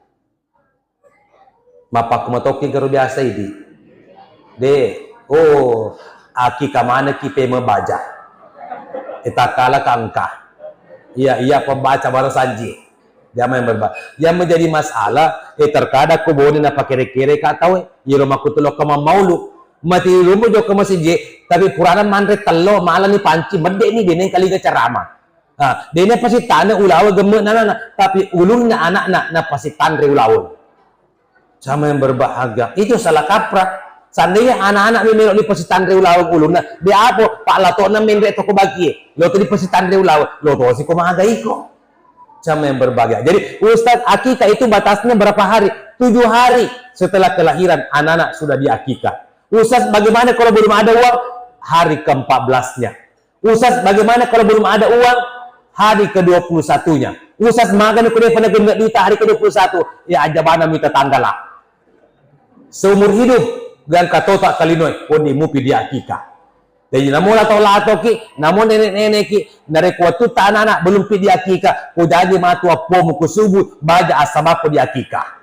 Mappakkumatokki garo biasa idi. De, oh, akikah manekki peme baja. Etakala kangka. Iya, iya pembaca bara sanji. Jamaah yang berba-, yang menjadi masalah, eh, terkadang ko bone napakere-kere ka tau, eh, iyaro makkutulokka mammaulu. Mati rumah jokka masiji, tapi purana manre tello, malani panci, medde ni deneng kaliga ceramah. Ah, dena pasittana ulaweng gemme'na anana, tapi ulunna anakna napasitanre ulaweng. Jamaah yang berbahagia, itu salah kaprah. Seandainya anak-anak memang dipasitanre ulaweng ulunna, de apo, Pak, latona menre toko bakie, lo tadi pasitanre ulaweng, lo tosi ko maga iko. Jamaah yang berbahagia. Jadi, Ustaz, akikah itu batasnya berapa hari? Tujuh hari setelah kelahiran anak-anak sudah diakikah. Ustaz, bagaimana kalau belum ada uang? Hari keempat belasnya. Ustaz, bagaimana kalau belum ada uang? Hari kedua puluh satunya. Ustaz, magani ko depa nagenna duita hari kedua puluh satu. Ya, aja bana mita tanggal lah. Seumur hidup, gangka tota kalinoe, koni mupi diakikah. Jadi, namo lato-latoki, namo nenek-nenekki, narekko wattutta anak-anak belum pi diakikah, ko jaji matu appomu ko subuh, baja asabakko diakikah.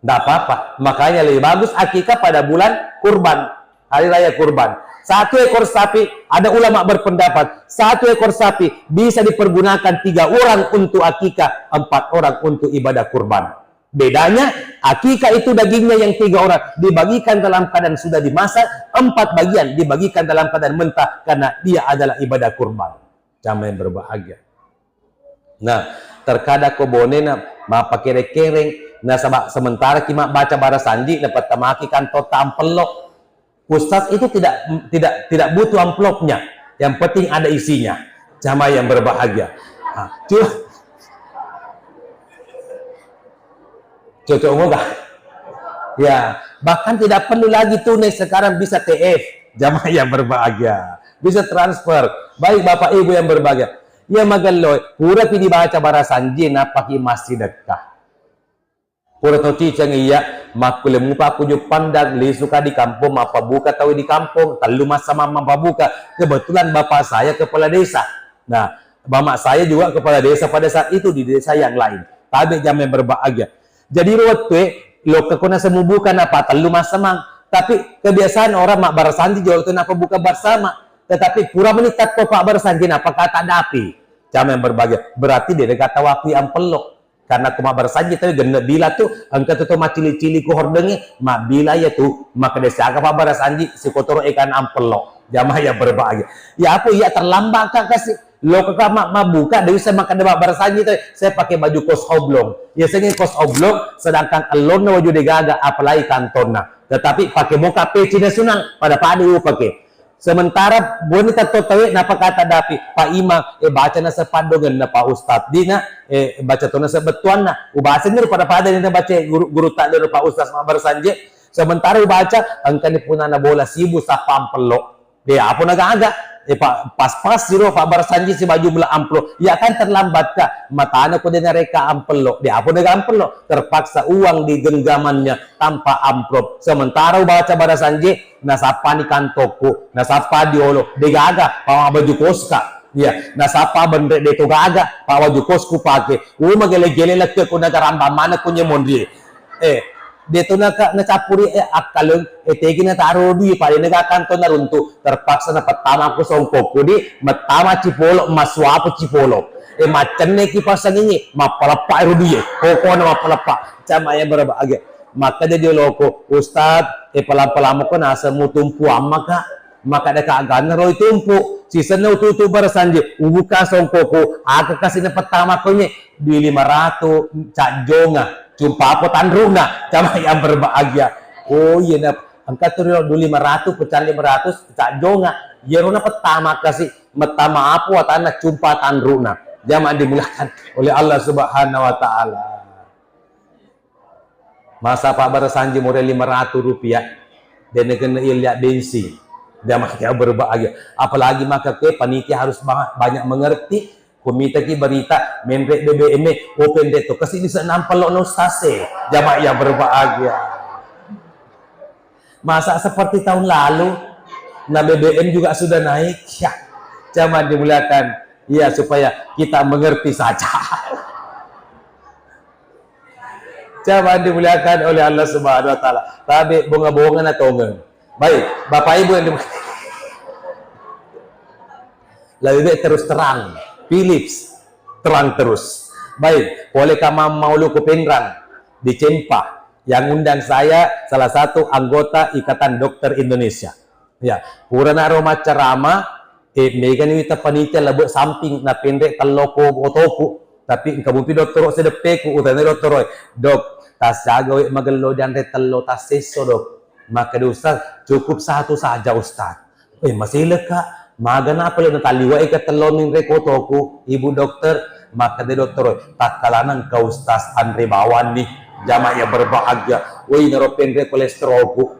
Nggak apa-apa. Makanya lebih bagus akikah pada bulan kurban, hari raya kurban. Satu ekor sapi, ada ulama berpendapat, satu ekor sapi bisa dipergunakan tiga orang untuk akikah, empat orang untuk ibadah kurban. Bedanya, akikah itu dagingnya yang tiga orang dibagikan dalam keadaan sudah dimasak, empat bagian dibagikan dalam keadaan mentah karena dia adalah ibadah kurban. Jamaah yang berbahagia. Nah, terkadang ko bonena mappakere-kereng, nasaba sementara ki mabbaca bara sanji, napettamaki kanto tampello. Ustadz itu tidak tidak tidak butuh amplopnya, yang penting ada isinya. Jamaah yang berbahagia. Nah, cuma cocok nggak? Ya, bahkan tidak perlu lagi tunai, sekarang bisa T F. Jamaah yang berbahagia, bisa transfer. Baik Bapak Ibu yang berbahagia, ya magello, pura pi dibaca barasanji, napaki massidekka. Pura to ciceng iya, makkulle mupa ku Juppandang, lisuka di kampong, mappabuka tau di kampong, tellu massamang mappabuka. Kebetulan bapak saya kepala desa. Nah, mama saya juga kepala desa pada saat itu di desa yang lain. Tabe jamaah yang berbahagia. Jadi ro wettue, lokka ko naseng mubuka nappa tellu massamang. Tapi kebiasaan orang mabbarasanji jolo tu nappa buka bersama. Tetapi pura meni tatto pabbarasanji nappa kata dapi. Jamaah yang berbahagia. Berarti de gaga tawakui ampello. Karena ko mabbarasanji tapi genne bila tu, engka tu to maccili-cili ko hordengnge, mabbila iya tu, makkeda siaga pabbarasanji, sikotoro ekan ampello. Jamaah yang berbahagia. Ya apa iya terlambat ka kasi. Lokka ma-, mabbuka, de usa makkeda mabbarasanji tu, saya pakai baju kos oblong. Biasanya kos oblong, sedangkan ellonna waju de gaga, apalagi kantonna. Tetapi pakai moka peci nasional, pada-pada upake. Sementara boni tatto tawe nappa kata dapi, Pak Imam, eh, baca naseng paddongenna Pak Ustadz dina, eh, baca to naseng bettuanna. Ubasenni ro pada-pada dina baca guru, guru takdir Pak Ustadz mabbarasanji. Sementara ubaca, engkani punana bola sibu sappa ampello. De apa nagaga. Eh, pa-, pas-pas siro pabbarasanji siba jumlah ampello. Ya kan terlambat ka. Matana ko de nareka ampello. De apa naga ampello. Terpaksa uang di genggamannya tanpa amplop. Sementara ubaca barasanji, nasappani kantokku, nasappa diolo, de gaga, pama baju koska. Iya, nasappa benre de to gaga, pa baju kosku pake. Uma gele-gele lekke ku nagaramba mana ku nyemonri. Eh, de to naka-, nacappuri, eh, akkaleng, eh, tegi nataro dui, pada naga kanto naruntu, terpaksa napettama ku songkokku di, mettama cipolo, masuapo cipolo. Eh, maccenne ki pasang ini, mappaleppa ero dui, pokokna mappaleppa. Jamaah yang berbahagia. Makkeda joloko, "Ustaz, eh, pelang-pelang mako naseng mutumpu ammaka." Makkeda ka ganna roi tumpu. Sisenna ututu barasanji, ubuka songkoku, aga kasi na pertama ko ini? Dui lima ratu cajjonga, cumpa apa tanruna? Jamaah yang berbahagia. Oh iya, na engka tu ro dui lima ratu, pecahan lima ratus cajjonga. Iya rona pertama kasi, mettama apa watanna cumpa tanruna. Jamaah dimuliakan oleh Allah Subhanahu wa Ta'ala. Masa pabbarasanji mure lima ratu rupiah, de nakenna iya lia bensin. Jamaah yang berbahagia. Apalagi maka ke panitia harus ba-, banyak mengerti. Kumitaki berita, menre B B M e, oh, penre to kasi bisa nampello no ustaz e. Jamaah yang berbahagia. Masa seperti tahun lalu, nah, B B M juga sudah naik. Ya, jamaah dimuliakan. Iya, supaya kita mengerti saja. Jamaah dimuliakan oleh Allah Subhanahu wa Ta'ala. Tabe bonga-bonga na tongeng. Baik, Bapak Ibu yang dimuliakan. Lebih baik terus terang. Philips, terang terus. Baik, boleh kamang maulu ku Pinrang di Cempaka yang undang saya salah satu anggota Ikatan Dokter Indonesia. Ya, purana ro maccarama, eh, megani wita panitia lebe samping na penre tello ko otoku. Tapi engka mupi dottoro sedeppeku, utana dottoro, "Dok, tasiaga we magello dianre tello tassesso, Dok?" Makkeda Ustaz, "Cukup satu saja, Ustaz." "Eh, maselekka, magana pale natalliwa eka tello ninre ko otoku, Ibu Dokter?" Makkeda dottoro, "Takkalana engka Ustaz anre bawanni." Jamaah yang berbahagia, woi naro penre kolesterolku.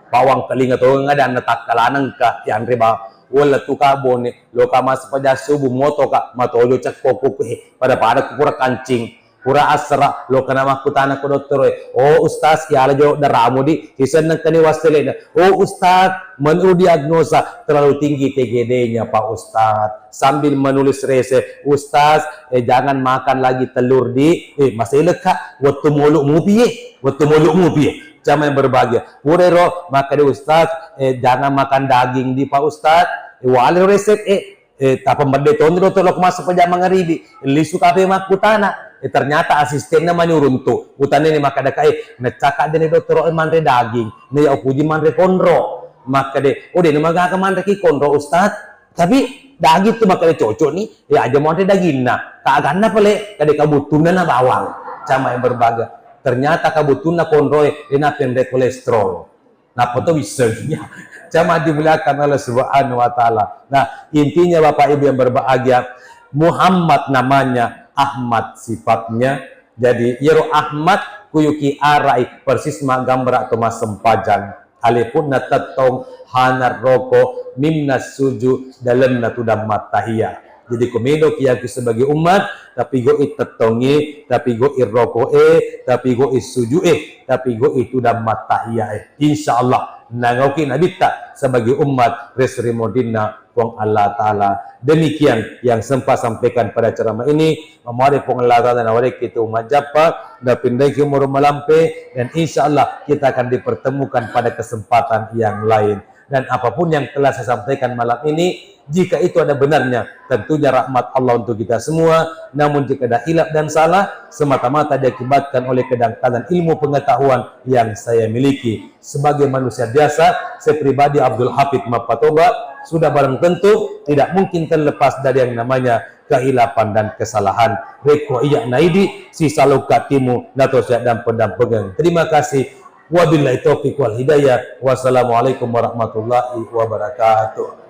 Bawang kelinga tongeng adanna takkalana engka yanre ba-, wella tu ka bone, loka massempajang subuh motoka, matojo cekkoku ku, eh, pada-pada ku pura kancing, pura assara, loka na makkutana ko dottoro e, "Oh Ustaz, iala jo daramu di, sisenna engkani wasselena." "Oh Ustaz, menurut diagnosa terlalu tinggi T G D-nya Pak Ustaz." Sambil menulis resep, "Ustaz, eh, jangan makan lagi telur di," eh, maselekka, wettu molu mupi e, wettu molu mupi e. Jamaah yang berbahagia. Pura ero makkeda Ustaz, eh, jangan makan daging di Pak Ustaz. Eh, wale ro resep e. Eh, tappa medde toni dottoro lokka massempajang mangaribi. Lisu kape makkutana. Eh, ternyata asistenna mani uruntu. Utaneni makkeda ka, eh, neccaka deni dottoro e manre daging. Naya upuji manre konro. Makkeda, "Oh, deni magaga manre ki konro, Ustaz." Tapi daging tu makkeda cocok ni, ya aja mau ada dagingna. Kaganna pale, kade kabuttunna na bawang. Jamaah yang berbahagia. Ternyata kabuttunna konroe, dena penre kolesterol. Nappa to wissengngi. Jamaah dimuliakan Allah Subhanahu wa Ta'ala. Nah, intinya, Bapak Ibu yang berbahagia, Muhammad namanya, Ahmad sifatnya. Jadi, iyaro Ahmad kuyuki arai persis maggambara to massempajang. Alepunna tettong, hana roko, mimna suju, dalemna tudang mattahiya. Jadi, ko meloki yaki sebagai umat, tapi goi tettongnge, tapi goi rokoe, tapi goi sujue, tapi goi tudang mattahiyae. Insya Allah, nangauki nabitta sebagai umat ri sri munrinna Puang Allah Ta'ala. Demikian yang sempat sampaikan pada ceramah ini. Mamari Puang Allah Ta'ala nawariki tu majappa, napindaiki umur malampe, dan insya Allah kita akan dipertemukan pada kesempatan yang lain. Dan apapun yang telah saya sampaikan malam ini, jika itu ada benarnya, tentunya rahmat Allah untuk kita semua. Namun jika ada hilaf dan salah, semata-mata diakibatkan oleh kedangkalan ilmu pengetahuan yang saya miliki. Sebagai manusia biasa, saya pribadi Abdul Hafid Mappatoba, sudah barang tentu tidak mungkin terlepas dari yang namanya kehilapan dan kesalahan. Rekko iya naidi, sisalo katimu, nato siaddampeng-dampengeng. Terima kasih. Wabillahi taufiq wal hidayah. Wassalamualaikum warahmatullahi wabarakatuh.